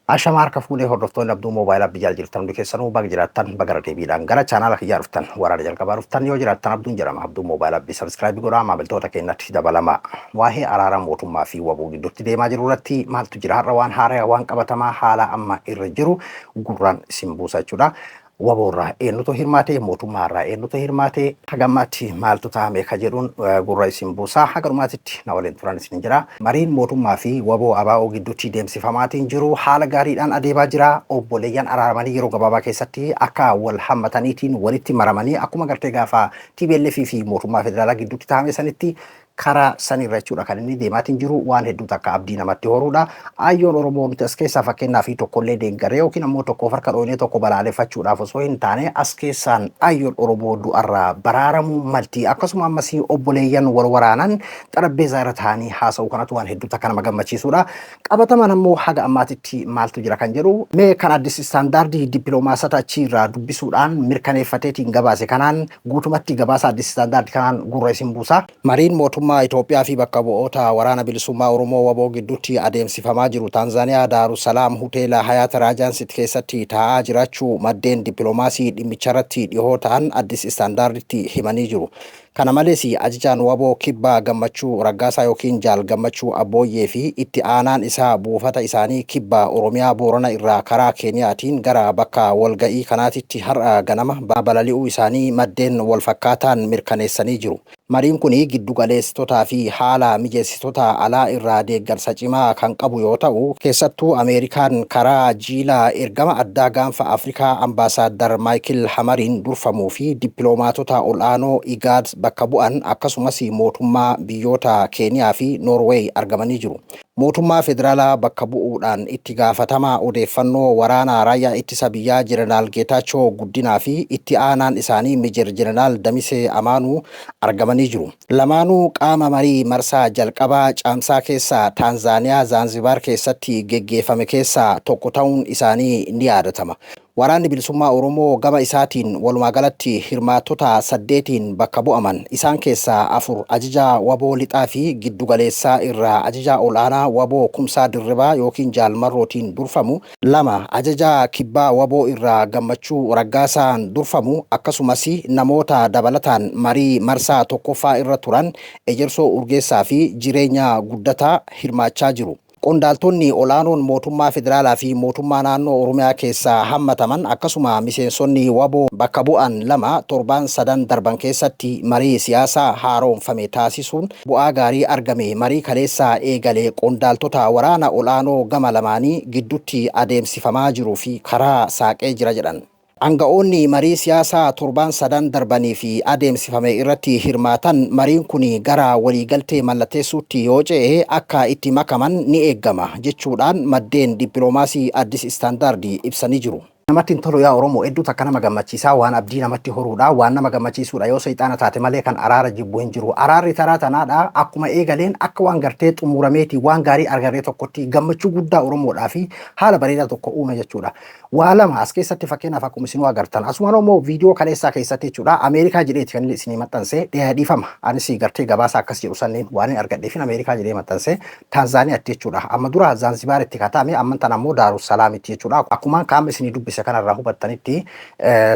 Ashama harka fuunee hordoftoonni Abduu Moobaayil Abbi jaal jirtan hundi keessanuu baga jiraattan baga irra deebiidhaan gara chaanaala kiyyaa dhuftan waraana jalqabaa dhuftan yoo jiraattan Abduun jedhama. Abduu Moobaayil Abbi subscribe godhaa, maamiltoota keenyatti dabalamaa. Waa'ee araara mootummaa fi waboo gidduutti deemaa jiru irratti maaltu jira har'a? Waan haaraa, waan qabatamaa haala amma irra jiru gurraan isin buusa jechuudha. Waboo irraa eenyutu hirmaate? Mootummaa irraa eenyutu hirmaate? Haga ammaatti maaltu taa'ame ka jedhuun gurra isin buusa. Haga dhumaatitti na waliin turan isin jira. Mariin mootummaa fi waboo ABO gidduutti deemsifamaatiin jiru haala gaariidhaan adeemaa jira. Obboleeyyan araaramanii yeroo gabaabaa keessatti akka wal hammataniitiin walitti maramanii akkuma gartee gaafa TPLF fi mootummaa federaalaa gidduutti taa'ame sanitti karaa sanirra jechuudha kan inni deemaatiin jiru waan hedduu takka abdii namatti horuudha. Ayyoon Oromoo nuti as keessaa fakkeenyaa fi tokkollee deeggaree yookiin ammoo tokkoof harka dhooynee tokko balaaleffachuudhaaf osoo hin taane, as keessaan ayyoon Oromoo du'arraa baraaramuu malti. Akkasuma ammas obboleeyyan wal waraanan xarabbeezaa irra taa'anii haasa'uu kanatu waan hedduu takka nama gammachiisuudha. Qabatamaan ammoo haga ammaatitti maaltu jira kan jedhu mee kan Addis Istaandaardii dippiloomaasota achiirraa dubbisuudhaan mirkaneeffateetiin gabaase kanaan guutumatti gabaasa Addis Istaandaard kanaan gurra isin buusa. Mariin mootummaa Itoophiyaa fi bakka bu'oota Waraana Bilisummaa Oromoo waboo gidduutti adeemsifamaa jiru Taanzaaniyaa Daarusalaam Hoteela Hayaat Raajaansit keessatti taa'aa jiraachuu maddeen dippiloomaasii dhimmicharratti dhihoo ta'an Addis Istaandaarditti himanii jiru. Kana malees ajajaan waboo Kibbaa Gammachuu Raggaasaa yookiin Jaal Gammachuu Abbooyyee fi itti aanaan isaa buufata isaanii Kibba Oromiyaa Boorana irraa karaa Keeniyaatiin gara bakka walga'ii kanaatitti har'a ganama balali'uu isaanii maddeen walfakkaataan mirkaneessanii jiru. Mariin kun giddugaleessitotaa fi haala mijeessitoota alaa irraa deeggarsa cimaa kan qabu yoo ta'u, keessattuu Ameerikaan karaa jiila ergama addaa gaanfa Afrikaa Ambaasaaddar Maayikil Hamariin durfamuu fi dippiloomaatota ol'aanoo IGAD bakka bu'an akkasumas mootummaa biyyoota Keeniyaa fi Noorweey argamanii jiru. Mootummaa federaalaa bakka bu'uudhaan itti gaafatamaa odeeffannoo waraana raayyaa ittisa biyyaa Jeneraal Geetaachoo Guddinaa fi itti aanaan isaanii Mejer Jeneraal Damisee Amaanuu argamanii jiru. Lamaanuu qaama marii marsaa jalqabaa Caamsaa keessa Taanzaaniyaa Zaanzibaar keessatti geggeeffame keessaa tokko ta'uun isaanii ni yaadatama. Waraanni Bilisummaa Oromoo gama isaatiin walumaa galatti hirmaattota saddeetiin bakka bu'aman. Isaan keessaa afur ajajaa waboo lixaa fi giddugaleessaa irraa ajajaa ol'aanaa waboo Kumsaa Dirribaa yookiin Jaal Marrootiin durfamu, lama ajajaa kibbaa waboo irraa Gammachuu Raggaasaan durfamu, akkasumas namoota dabalataan marii marsaa tokkoffaa irra turan Ejersoo Urgeessaa fi Jireenyaa Guddataa hirmaachaa jiru. Qondaaltonni ol'aanoon mootummaa federaalaa fi mootummaa naannoo Oromiyaa keessaa hammataman akkasuma miseensonni waboo bakka bu'an lama torbaan sadan darban keessatti marii siyaasaa haaromfame taasisuun bu'aa gaarii argame marii kaleessaa eegale qondaaltota waraana ol'aanoo gama lamaanii giddutti adeemsifamaa jiruu fi karaa saaqee jira jedhan. Anga'oonni marii siyaasaa torbaan sadan darbaniif adeemsifame irratti hirmaatan mariin kuni gara waliigaltee mallatteessuutti yoo ce'e akka itti makaman ni eegama jechuudhaan maddeen dippiloomaasii Addis Standard ibsanii jiru. Namatti hin tolu yaa Oromoo, hedduu takka nama gammachiisaa, waan abdii namatti horuudha, waan nama gammachiisuudha. Yoo seexaana taate malee kan araara jibbu hin jiru. Araarri taraa tanaadha akkuma eegaleen akka waan gartee xumurameeti waan gaarii argarree tokkotti gammachuu guddaa Oromoodhaa fi haala bareedaa tokko uume jechuudha. Waa lama as keessatti, fakkeenyaaf akkuma isinuu agartan asumaan immoo viidiyoo kaleessaa keessatti jechuudha, Ameerikaa jedheeti kan inni isinii maxxanse. Dhiifama, anis gartee gabaasa akkas jedhu sanneen waan hin argadheefin Ameerikaa jedhee maxxanse. Taanzaaniyaatti jechuudha. Amma dura Zaanzibaaritti kataame, amman tana ammoo Daarussalaamitti jechuudha. Akkumaan qaama isinii dubbise kanarraa hubattanitti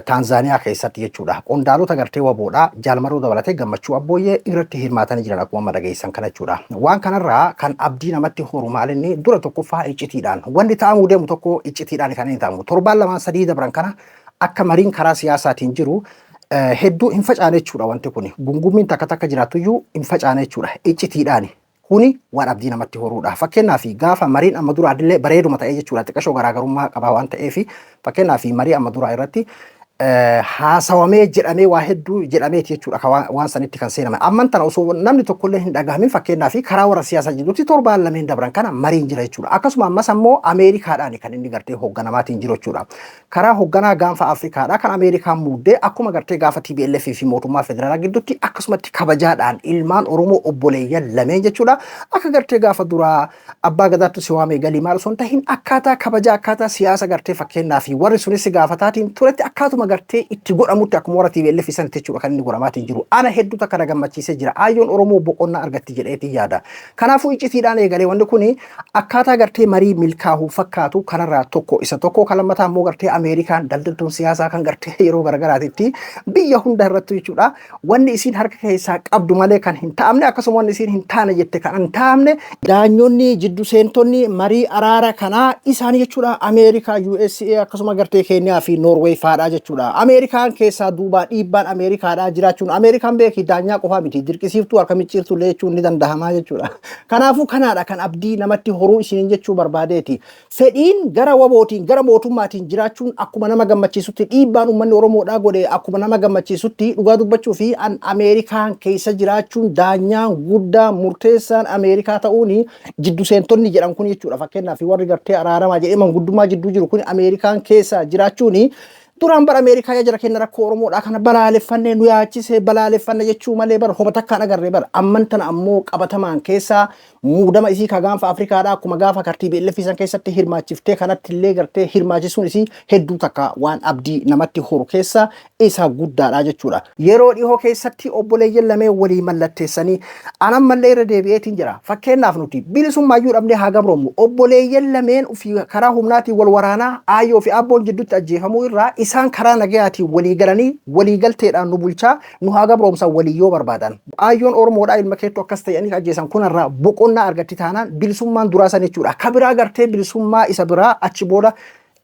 Taanzaaniyaa keessatti jechuudha. Qondaalota gartee waboodha Jaalmaroo dabalatee Gammachuu Abbooyyee irratti hirmaatanii jiran akkuma amma dhageessan kana jechuudha. Waan kanarraa kan abdii namatti horu maalinni dura tokkoffaa iccitiidhaan wanni ta'amuu deemu tokko iccitiidhaan kan inni ta'amu torbaan lamaan sadii dabran kana akka mariin karaa siyaasaatiin jiru hedduu hin facaane jechuudha. Wanti kun gungummiin takka takka jiraatuyyuu hin facaane jechuudha iccitiidhaani. Kuni waan abdii namatti horuudha. Fakkeenyaaf gaafa mariin amma duraa illee bareeduma ta'ee jechuudha. Xiqqashoo garaagarummaa qaba waan ta'eef, fakkeenyaaf marii amma duraa irratti haasawamee jedhamee waa hedduu jedhameeti jechuudha kan waan sanitti kan seename. Amman tana osoo namni tokkollee hin dhagahamin fakkeenyaaf karaa warra siyaasaa jidduutti torbaan lameen dabran kana mariin jira jechuudha. Akkasuma ammas ammoo Ameerikaadhaan kan inni gartee hoogganamaatiin jiru jechuudha. Karaa hoogganaa gaanfa Afrikaadha kan Ameerikaan muuddee akkuma gartee gaafa TPLF fi mootummaa federaalaa gidduutti akkasumatti kabajaadhaan ilmaan Oromoo obboleeyyan lameen jechuudha. Akka gartee gaafa duraa abbaa gadaatti si waamee galii maal osoo hin tahin, akkaataa kabajaa, akkaataa siyaasa gartee fakkeenyaa fi warri sunis si gaafataatiin turetti akkaatuma gartee itti godhamutti akkuma warra TPLF sanitti jechuudha kan inni godhamaatiin jiru. Ana hedduu takka na gammachiisee jira. Aayyoon Oromoo boqonnaa argatti jedheetiin yaada. Kanaafuu iccitiidhaan eegalee wanni kun akkaataa gartee marii milkaa'uu fakkaatu kanarraa tokko isa tokko. Kan lammataa immoo gartee Ameerikaan daldaltuun siyaasaa kan gartee yeroo garagaraatitti biyya hunda irratti jechuudha wanni isiin harka keessaa qabdu malee kan hin ta'amne, akkasuma wanni isiin hin taane jette kan hin ta'amne, daanyonni jiddu seentonni marii araara kanaa isaanii jechuudha Ameerikaa, USA, akkasuma gartee Keeniyaa fi Noorweey faadhaa jechuudha. Ameerikaan keessaa duubaa dhiibbaan Ameerikaadhaa jiraachuun, Ameerikaan beeki daanyaa qofaa miti, dirqisiiftuu harka micciirtuu illee jechuun ni danda'amaa jechuudha. Kanaafuu kanaadha kan abdii namatti horuu isiniin jechuu barbaadeeti. Fedhiin gara WBOtiin gara mootummaatiin jiraachuun akkuma nama gammachiisutti, dhiibbaan uummanni Oromoodhaa godhe akkuma nama gammachiisutti, dhugaa dubbachuu fi an Ameerikaan keessa jiraachuun, daanyaan guddaa murteessaan Ameerikaa ta'uun, jiddu seentonni jedhan kun jechuudha, fakkeenyaaf warri gartee araaramaa jedhee manguddummaa jidduu jiru kun Ameerikaan keessa jiraachuun, duraan bara Ameerikaa yaa jara kenna rakkoo Oromoodhaa kana balaaleffannee nu yaachisee balaaleffanne jechuu malee bara homa takkaan agarree bara. Amman tana ammoo qabatamaan keessaa muudama isii ka gaanfa Afrikaadhaa akkuma gaafa kartii san keessatti hirmaachiftee kanatti illee gartee hirmaachisuun isii hedduu takka waan abdii namatti horu keessa isa guddaadha jechuudha. Yeroo dhihoo keessatti obboleeyyan lameen walii mallatteessanii anammallee irra deebi'eetiin jira. Fakkeenyaaf nuti bilisummaayyuu dhabnee haa gabroomnu, obboleeyyan lameen ofii karaa humnaatiin wal waraanaa aayyoo fi abboon jidduutti ajjeefamuu irraa isaan karaa nagayaatiin walii galanii walii galteedhaan nu bulchaa nu haa gabroomsan walii yoo barbaadan. Aayyoon Oromoodhaa ilma keettu akkas ta'anii ajjeesan kunarraa boqonnaa argatti taanaan bilisummaan duraa san jechuudha. Ka biraa gartee bilisummaa isa biraa achi booda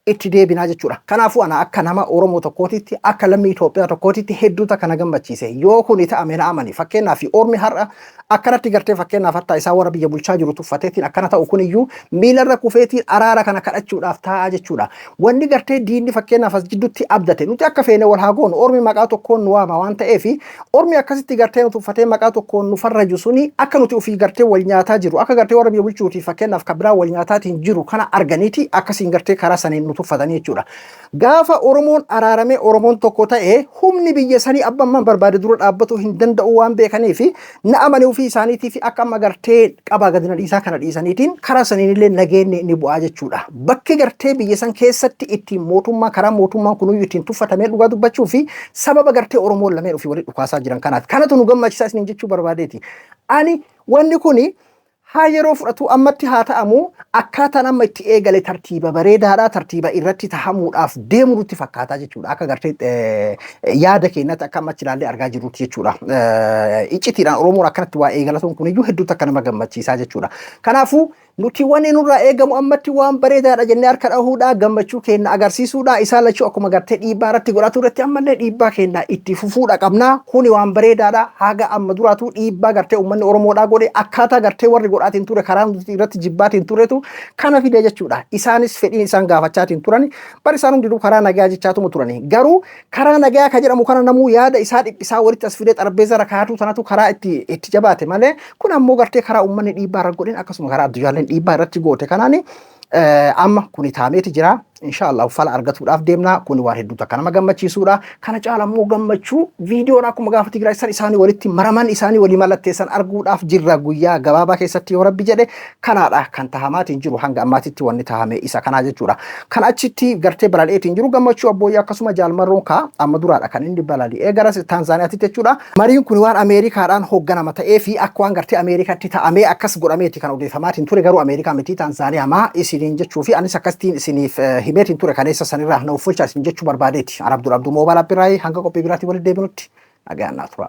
itti deebinaa jechuudha. Kanaafuu ana akka nama Oromoo tokkootitti, akka lammii Itoophiyaa tokkootitti hedduu takka na gammachiise. Yoo kuni ta'ame na amani. Fakkeenyaaf ormi har'a akkanatti gartee fakkeenyaaf hatta isaa warra biyya bulchaa jiru tuffateetiin akkana ta'u kuniyyuu miilarra kufeetiin araara kana kadhachuudhaaf taa'aa jechuudha. Wanni gartee diinni fakkeenyaaf as jidduutti abdate, nuti akka feene wal haa goonu, ormi maqaa tokkoon nu waama waan ta'eef, ormi akkasitti gartee nu tuffatee maqaa tokkoon nu farraju suni akka nuti ofii gartee wal nyaataa jiru, akka gartee warra biyya bulchuutiif fakkeenyaaf kan biraa wal nyaataatiin jiru kana arganiiti akkasiin gartee karaa saniin nu tuffatanii jechuudha. Gaafa Oromoon araaramee Oromoon tokko ta'e humni biyya sanii abbaan barbaade dura dhaabbatu hin danda'u waan beekaniif, na amane ofii isaaniitii fi akka amma gartee qabaa gadi na dhiisaa kana dhiisaniitiin karaa saniin illee nageenyi ni bu'aa jechuudha. Bakki gartee biyya san keessatti ittiin mootummaa karaa mootummaan kunuyyuu ittiin tuffatamee dhugaa dubbachuu fi sababa gartee Oromoon lameen ofii walitti dhukaasaa jiran kanaati. Kanatu nu gammachiisaa isiniin jechuu barbaadeeti. Ani wanni kuni haa yeroo fudhatu, ammatti haa ta'amu, akkaataan amma itti eegale tartiiba bareedaadha, tartiiba irratti tahamuudhaaf deemu nutti fakkaataa jechuudha, akka gartee yaada keenyatti akka ammatti ilaallee argaa jirrutti jechuudha. Iccitiidhaan Oromoon akkanatti waa eegalatuun kuniyyuu hedduutti akka nama gammachiisaa jechuudha. Kanaafuu nuti wanni nurraa eegamu ammatti waan bareedaadha jennee harka dhahuudha, gammachuu keenya agarsiisuudha, isaan lachuu akkuma gartee dhiibbaa irratti godhatu irratti ammallee dhiibbaa keenya itti fufuudha qabna. Kuni waan bareedaadha. Haga amma duraatu dhiibbaa gartee uummanni Oromoodhaa godhe, akkaataa gartee warri godhaatiin ture, karaa nuti irratti jibbaatiin turetu kana fide jechuudha. Isaanis fedhiin isaan gaafachaatiin turan bar isaan hundinuu karaa nagaa jechaatuma turani. Garuu karaa nagaa ka jedhamu kana namuu yaada isaa dhiphisaa walitti as fidee xarbeeza irra kaa'atu sanatu karaa itti jabaate malee, kun ammoo gartee karaa uummanni dhiibbaa irra godhin, akkasuma karaa addunyaalleen dhiibbaa irratti goote kanaan amma kuni taameeti jira. Inshaallah fala argatuudhaaf deemna. Kuni waan hedduu takka nama gammachiisuudha. Kana caala immoo gammachuu viidiyoon akkuma gaafa Tigraay san isaanii walitti maraman, isaanii walii mallatteessan arguudhaaf jirra guyyaa gabaabaa keessatti yoo Rabbi jedhe. Kanaadha kan tahamaatiin jiru, hanga ammaatitti wanni tahame isa kanaa jechuudha. Kan achitti gartee balali'eetiin jiru gammachuu abbooyyee, akkasuma jaalmarroon kaa amma duraadha kan inni balali'ee gara Taanzaaniyaatti jechuudha. Mariin kun waan Ameerikaadhaan hoogganama ta'ee fi akka waan gartee Ameerikaatti ta'amee akkas godhameeti kan odeeffamaatiin ture, garuu Ameerikaa miti, Taanzaaniyaa maa isiniin jechuu fi anis akkasitiin isiniif himeetiin ture kaleessa, sanirraa na uffulchaa isin jechuu barbaadeeti. An Abdul Abduu Moobaal Abbiraayii, hanga qophii biraatiin walitti deebinutti nagaan naa tura.